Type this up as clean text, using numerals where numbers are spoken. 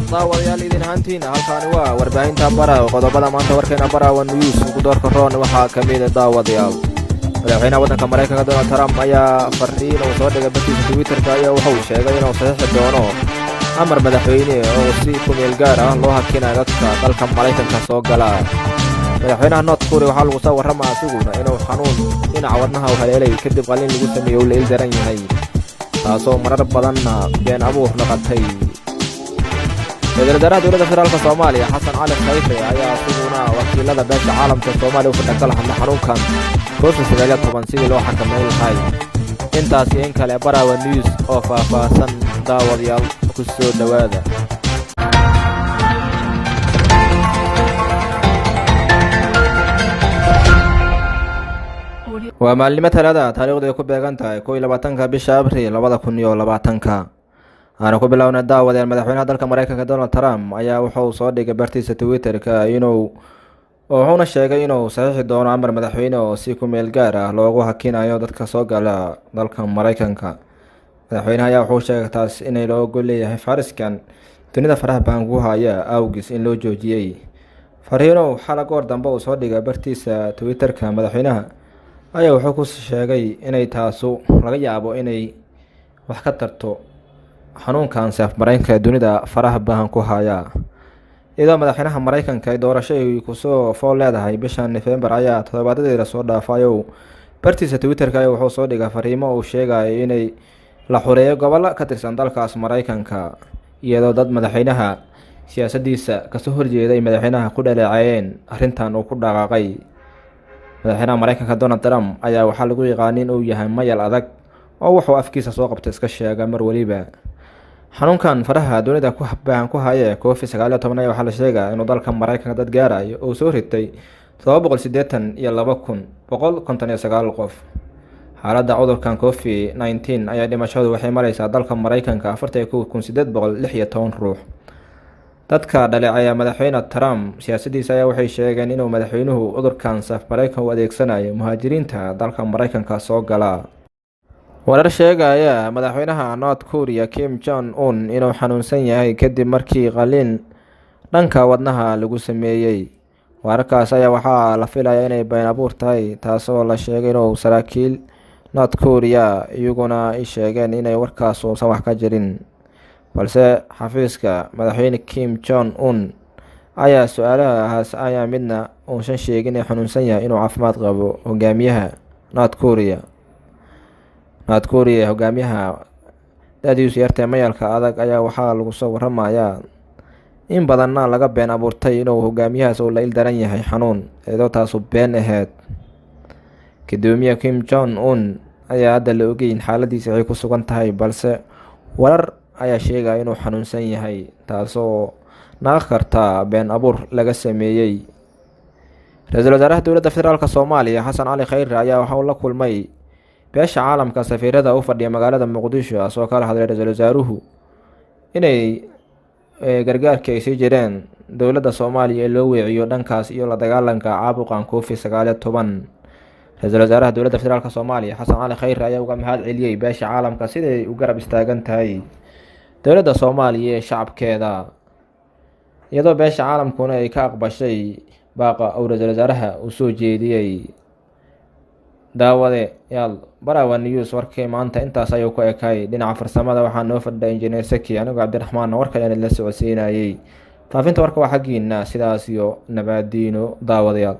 Daawadayaal, idin ahaantiina halkaani waa warbaahinta Baraw. Qodobada maanta warkeena Barawa News ugu doorka roon waxaa ka mida, daawadayaal, madaxweynaha waddanka Maraykanka Donald Trump ayaa fariin uu soo dhigay bartiisa Twitterka ayaa wuxuu sheegay inuu saxiixi doono amar madaxweyne oo si kumeel gaar ah loo hakinayo dadka dalka Maraykanka soo gala. Madaxweynaha North Korea waxaa lagu soo warramaa asiguna inuu xanuun dhinaca wadnaha u haleelay kadib qalin lagu sameeyey uu la il daran yahay, taasoo marar badanna been abuur noqotay. Ra-iisul wasaaraha Dowladda Federaalka Soomaaliya Xasan Cali Khayre ayaa asiguna wakiilada beesha caalamka Soomaaliya u fadha kala hadlay xanuunkan COVID-19 sidii loo xakameyn lahay. Intaas iyo in kale Barawa News oo faah-faahsan, daawadayaal, ku soo dhowaada. Waa maalnimo Talaada, taariikhdu ay ku beegan tahay 21-ka bisha Abriil 2020-ka. Aanu ku bilownay, daawadeen, madaxweynaha dalka Maraykanka Donald Trump ayaa wuxuu soo dhigay bartiisa Twitterka inuu wuxuuna sheegay inuu saxiixi doono amar madaxweyne oo si ku meel gaar ah loogu hakinayo dadka soo gala dalka Maraykanka. Madaxweynaha ayaa wuxuu sheegay taas inay loo ogol leeyahay fariskan dunida faraha baan ku haya awgis in loo joojiyey. Fariinow xala goor dambe uu soo dhigay bartiisa Twitterka madaxweynaha ayaa wuxuu ku sheegay inay taasu laga yaabo inay wax ka tarto xanuunkan seef maraykanka ee dunida faraha bahan ku haya. Iyadoo madaxweynaha Maraykanka ay doorasho ay kusoo fool leedahay bisha Nofembar ayaa toddobaadadii lasoo dhaafayow bartiisa Twitterka ayaa wuxuu soo dhigay fariimo uu sheegayo inay la xureeyo gobollo ka tirsan dalkaas Maraykanka, iyadoo dad madaxweynaha siyaasaddiisa kasoo horjeeda ay madaxweynaha ku dhaleeceeyeen arrintan uu ku dhaqaaqay. Madaxweynaha Maraykanka Donald Trump ayaa waxaa lagu yaqaana in uu yahay mayal adag oo wuxuu afkiisa soo qabta iska sheega mar weliba. Xanuunkan faraha dunida ku baahan ku haye COVID-19 ayaa waxaa la sheegaa inuu dalka Maraykanka dad gaarayo uu soo ritay 782,159 qof. Xaaladda cudurkan COVID-19 ayaa dhimashadu waxay mareysaa dalka Maraykanka 41,816 ruux. Dadka dhaleeceeya madaxweyne Trump siyaasaddiisa ayaa waxay sheegeen inuu madaxweynuhu cudurkan saf Maraykan u adeegsanayo muhaajiriinta dalka Maraykanka soo gala. Warar sheegaya madaxweynaha North Korea Kim Jong Un inuu xanuunsan yahay kadib markii qalin dhanka wadnaha lagu sameeyey, wararkaas ayaa waxaa la filaya inay been abuur tahay, taasoo la sheegay inuu saraakiil North Korea iyaguna ay sheegeen inay warkaas uusan wax ka jirin. Balse xafiiska madaxweyne Kim Jong Un ayaa su-aalahaas ayaa midna uusan sheegin inay xanuunsan yahay inuu caafimaad qabo hogaamiyaha North Korea. North Korea hogaamiyaha da-diisu yartee mayalka adag ayaa waxaa lagu soo waramayaa in badanna laga been abuurtay inuu hogaamiyahaas uu la il daran yahay xanuun, iyadoo taasu been aheyd. Gudoomiye Kim Jong Un ayaa hadda la ogeyn xaaladiisa waxay ku sugan tahay, balse warar ayaa sheegaya inuu xanuunsan yahay, taasoo naqan karta been abuur laga sameeyey. Ra-iisul wasaaraha Dowladda Federaalk Soomaaliya Xasan Cali Khayre ayaa waxauu la kulmay beesha caalamka safiirada u fadhiya magaalada Muqdisho, asoo kala hadlay ra-iisul wasaaruhu inay gargaarkii ay sii jireen dowladda Soomaaliya ee loo weeciyo dhankaas iyo la dagaalanka caabuqan COVID-19. Ra-iisul wasaaraha Dowladda Federaalk Soomaaliya Xasan Cali Khayre ayaa uga mahad celiyey beesha caalamka siday u garab istaagan tahay dowladda Soomaaliya ee shacabkeeda, iyadoo beesha caalamkuna ay ka aqbashay baaqa uu ra-iisul wasaaraha uu soo jeediyey. Daawade yaal, Barawa News warkii maanta intaas ayuu ku ekay. Dhinaca farsamada waxaa noo fadhiya Injineer Saki, anigoo Cabdiraxmaan warka ayaan idinla socodsiinayey. Faafinta warka waa xaggiina. Sidaas iyo nabaadiino, daawadayaal.